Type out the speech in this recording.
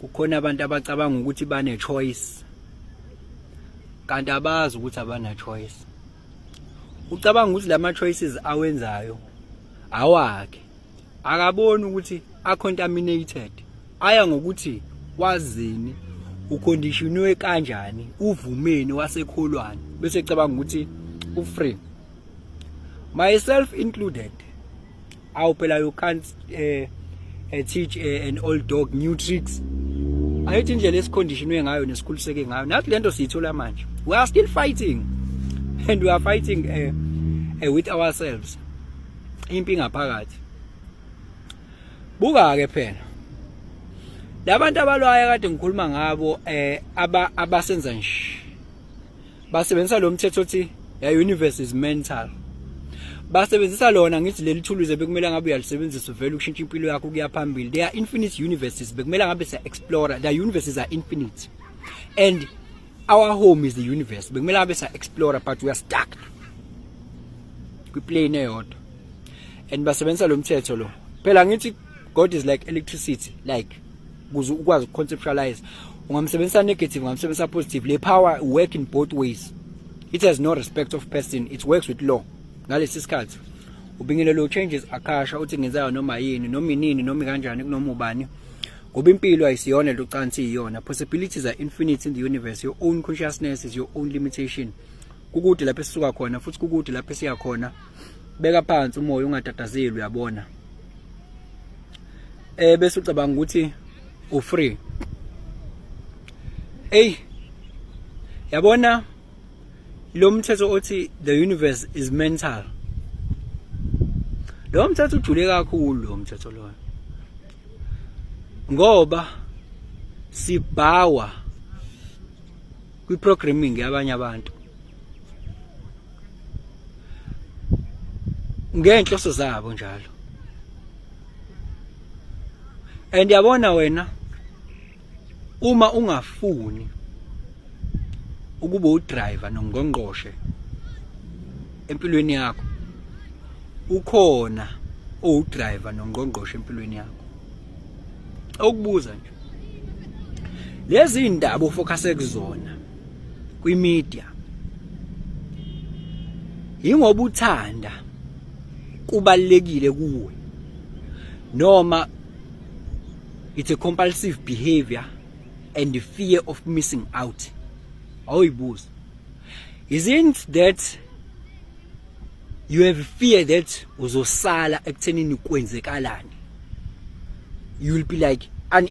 Kukhona abantu abacabanga ukuthi bane choice, kanti abazi ukuthi abana choice. Ucabanga ukuthi lama choices awenzayo awakhe, akaboni ukuthi a-contaminated, aya ngokuthi wazini, uconditionwe kanjani, uvumeni wasekholwane, bese ecabanga ukuthi u-free, myself included. Awu phela, you can't teach an old dog new tricks. Ayithi indlela esiconditionwe ngayo nesikhuliseke ngayo nathi lento siyithola manje. We are still fighting and we are fighting with ourselves, impi ngaphakathi. Buka ke phela labantu abalwayo kade ngikhuluma ngabo, aba abasenza nje, basebenzisa lo mthetho othi ya universe is mental, basebenzisa lona. Ngithi leli thuluze bekumele ngabe uyalisebenzisa uvele ukushintsha impilo yakho kuya phambili. There are infinite universes, bekumele ngabe siya explore. The universes are infinite and our home is the universe. Bekumele ngabe siya explore, but we are stuck kwiplane eyodwa and basebenzisa lo mthetho lo. Phela ngithi God is like electricity, like ukuze ukwazi ukuconceptualize, ungamsebenzisa negative, ungamsebenzisa positive. Le power work in both ways. It has no respect of person. It works with law. Ngalesi sikhathi ubingelelo changes akasha uthi ngenzayo noma yini, noma inini, noma kanjani, kunoma ubani, ngoba impilo ayisiyona lento ocansi iyona. Possibilities are infinite in the universe. Your own consciousness is your own limitation. Kukude lapho esisuka khona futhi kukude lapho esiya khona. Beka phansi umoya, ungatatazeli, uyabona, bese ucabanga ukuthi u-free. Ey, yabona lo mthetho othi the universe is mental, lo mthetho ujule kakhulu lo mthetho loyo, ngoba sibhawa kwi-programming yabanye abantu ngenhloso zabo njalo. And yabona wena, uma ungafuni ukuba udriver nongqongqoshe empilweni yakho, ukhona owudriver nongqongqoshe empilweni yakho. Okubuza nje, lezi indaba ofocus kuzona kwimedia, ingoba uthanda, kubalekile kuwe, noma it's a compulsive behavior and the fear of missing out? Awuyibuza, isn't that you have fear that uzosala ekuthenini kwenzekalani? You will be like